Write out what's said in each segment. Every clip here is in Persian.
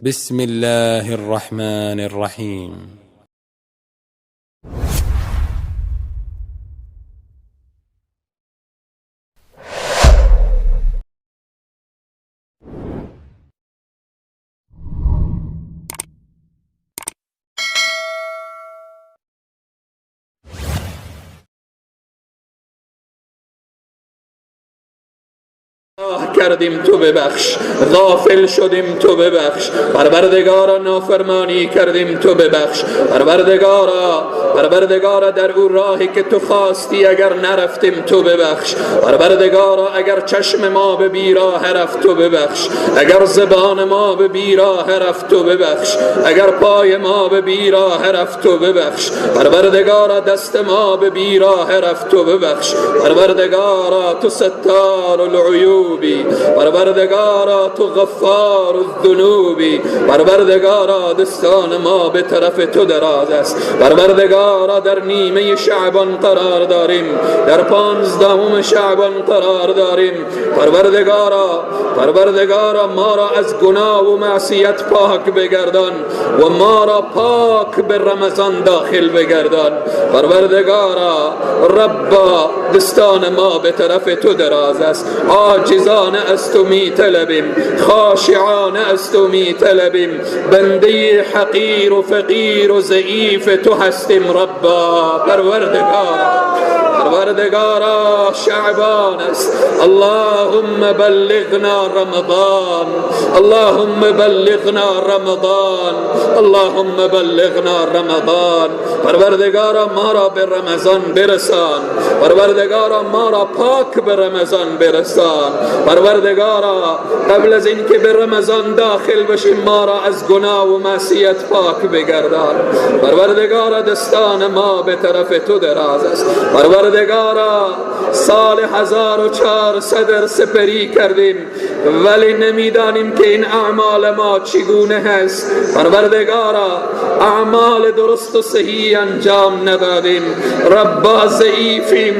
بسم الله الرحمن الرحیم. کردیم تو ببخش، غافل شدیم تو ببخش، پروردگارا نافرمانی کردیم تو ببخش، پروردگارا در او راهی که تو خواستی اگر نرفتیم تو ببخش، پروردگارا اگر چشم ما به بیراه رفت تو ببخش، اگر زبان ما به بیراه رفت تو ببخش، اگر پای ما به بیراه رفت تو ببخش، پروردگارا دست ما به بیراه رفت تو ببخش، پروردگارا تو ستار العیوبی، پروردگارا تو غفار الذنوبی، پروردگارا دستان ما به طرف تو دراز است، پروردگارا در نیمه شعبان قرار داریم، در 15 شعبان قرار داریم، پروردگارا ما را از گناه و معصیت پاک بگردان و ما را پاک به رمضان داخل بگردان. پروردگارا ربا دستان ما به طرف تو دراز است، عاجزانه از تو می طلبیم، خاشعانه از تو می طلبیم، بنده حقیر و فقیر و ضعیف تو هستیم ربا. پروردگارا شعبان است، اللهم بلغنا رمضان، اللهم بلغنا رمضان، اللهم بلغنا رمضان. پروردگارا ما را به رمضان برسان، پروردگارا ما را پاک به رمضان برسان، پروردگارا قبل از اینکه به رمضان داخل بشیم ما را از گناه و معصیت پاک بگردان. پروردگارا دستان ما به طرف تو دراز است، پروردگارا سال 1400 سپری کردیم ولی نمیدانیم که این اعمال ما چگونه هست. پروردگارا اعمال درست و صحیح انجام ندادیم، ربا ضعیفیم،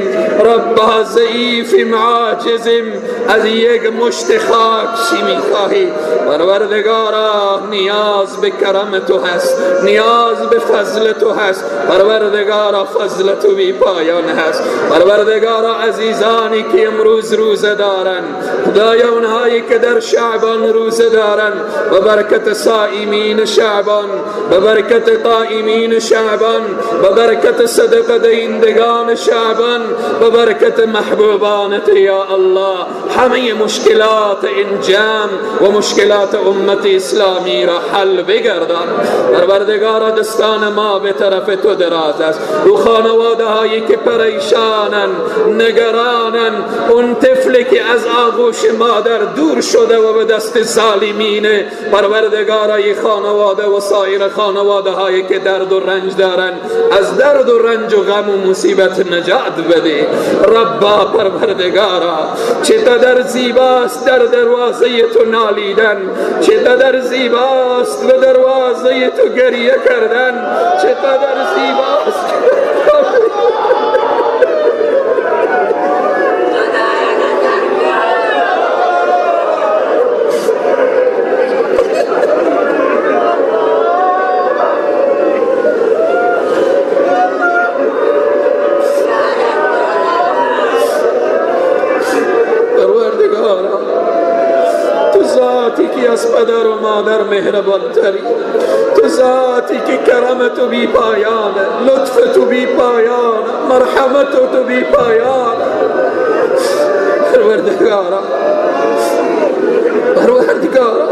ربا ضعیفیم، عاجزیم، از یک مشت خاک چی میخواهی؟ پروردگارا نیاز به کرم تو هست، نیاز به فضل تو هست، پروردگارا فضل تو بی پایان هست. پروردگارا عزیزانی که امروز روزه دارن، خدایا اونهایی که در شعبان روزه دارن، به برکت صائمین شعبان، به برکت قائمین شعبان، به برکت صدقه دهندگان شعبان، به برکت محبوبانت یا الله همه مشکلات این جمع و مشکلات امت اسلامی را حل بگردان. پروردگارا دستان ما به طرف تو دراز است، او خانواده هایی که پریشانن، نگرانن، اون طفلی که از آغوش مادر دور شده و به دست ظالمین، پروردگارای خانواده و سایر خانواده هایی که درد و رنج دارن از درد و رنج و غم و مصیبت نجات بده. ربا پروردگارا چقدر زیباست در دروازه تو نالیدن، چقدر زیباست به دروازه تو گریه کردن، چقدر زیباست از پدر و مادر مهربان تری، تو ذاتی که کرم تو بی پایانه، لطف تو بی پایانه، مرحمت تو بی پایانه. پروردگارا پروردگارا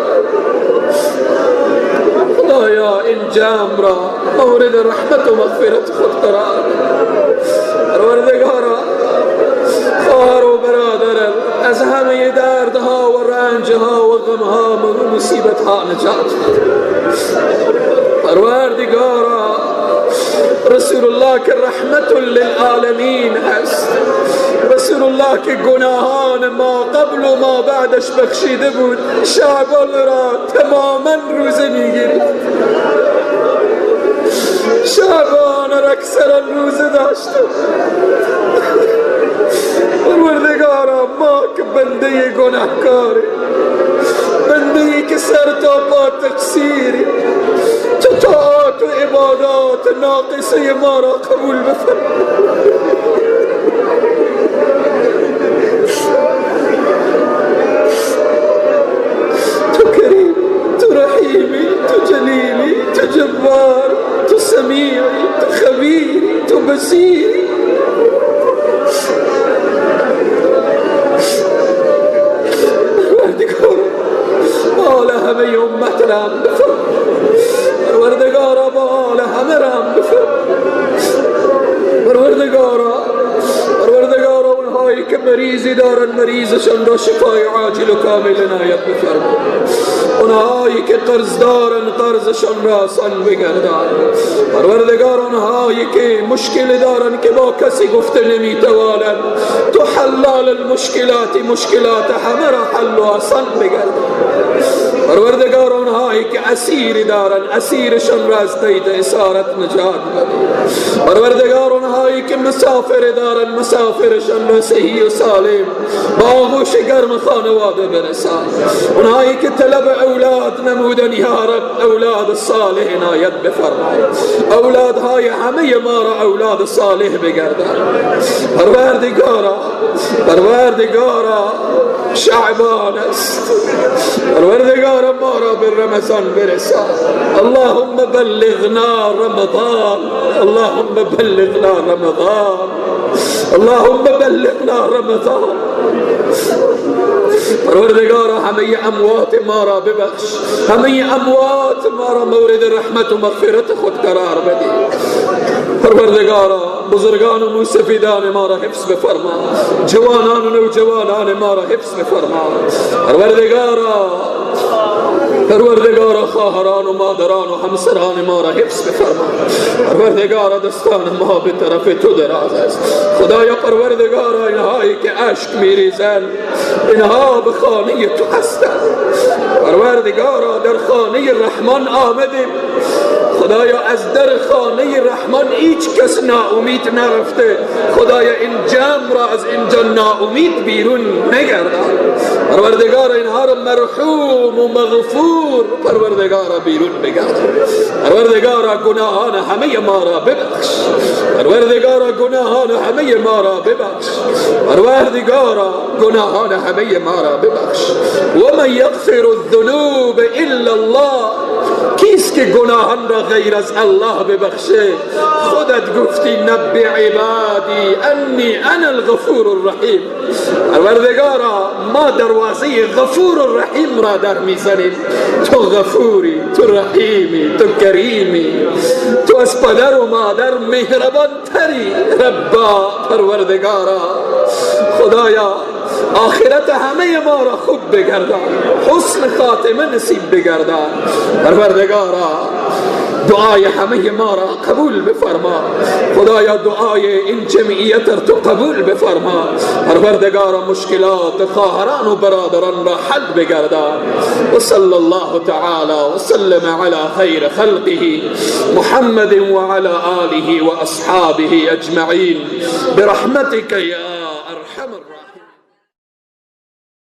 خدایا این جمع را مورد رحمت و مغفرت خود قرار بده. پروردگارا خواهر و برادرم از همه دردها و رنجها و غمها و مصیبتها نجات بده. پروردگارا رسول الله که رحمت للعالمین هست، رسول الله که گناهان ما قبل و ما بعدش بخشیده بود، شعبان را تماما روزه میگیرید، شعبان را اکثرا روزه داشته. پروردگارا ما که بنده گناهکاری، بنده ای که سر تا پا تقصیری، تو طاعات و عبادات ناقصه ما را قبول بفرما. تو کریم، تو رحیمی، تو جلیلی، تو جبار، تو سمیعی، تو خبیری، تو بصیری. پروردگارا مال همه امت رحم بفرما. پروردگارا مال همه رحم بفرما. پروردگارا، پروردگارا اونهایی که مریضی دارن مریضشان را شفای عاجل و کامل عنایت بفرما. اونهایی که قرض دارن قرضشان را آسان بگردان. پروردگار اونهایی که مشکل دارن که با کسی گفته نمیتوانن، تو حلال المشکلات، مشکلات همه را حل و آسان بگردان. پروردگار اونهایی که اسیر دارن اسیرشان را از قید اسارت نجات بده. پروردگار اونهایی که مسافر دارن مسافرشان را صحیح و سالم با آغوش گرم خانواده برسان. اونهایی که طلب اولاد نمودن، یا رب اولاد صالح عنایت بفرمای. اولادهای همه ما را اولاد صالح بگردان. پروردگارا، پروردگارا شعبان است، پروردگارا ما را به رمضان برسان. اللهم بلغنا رمضان، اللهم بلغنا رمضان، اللهم بلغنا رمضان. پروردگارا همه اموات ما را ببخش، همه اموات ما را مورد رحمت و مغفرت خود قرار بده. پروردگارا بزرگان و موسفیدان ما را حفظ بفرما، جوانان و نوجوانان ما را حفظ بفرما. پروردگارا، پروردگارا خواهران و مادران و همسران ما را حفظ بفرما. پروردگارا دستان ما به طرف تو دراز است. خدایا پروردگارا اینهایی که اشک میریزند اینها به خانه تو هستند. پروردگارا در خانه رحمان آمدیم. خدایا از در خانه رحمان هیچ کس ناامید نرفته. خدایا این جمع را از اینجا ناامید بیرون نگردان. پروردگارا اینها را مرحوم و مغفور پروردگارا بیرون بگردان. پروردگارا گناهان همه ما را ببخش. پروردگارا گناهان همه ما را ببخش. پروردگارا گناهان همه ما را ببخش. و من یغفر الذنوب الا الله، کیست که گناهان را غیر از الله ببخشه؟ خودت گفتی نبی عبادی انی انا الغفور الرحیم. پروردگارا ما دروازه غفور الرحیم را در میزنیم. تو غفوری، تو رحیمی، تو کریمی، تو از پدر و مادر مهربان تری ربا. پروردگارا خدایا آخرت همه ما را خوب بگردان، حسن خاتمه نصیب بگردان. پروردگارا دعای همه ما را قبول بفرما. خدایا دعای این جمعیت تو قبول بفرما. پروردگارا مشکلات خواهران و برادران را حل بگردان. و صلی الله تعالی و سلم علی خیر خلقه محمد و علی آله و اصحابه اجمعین برحمتک یا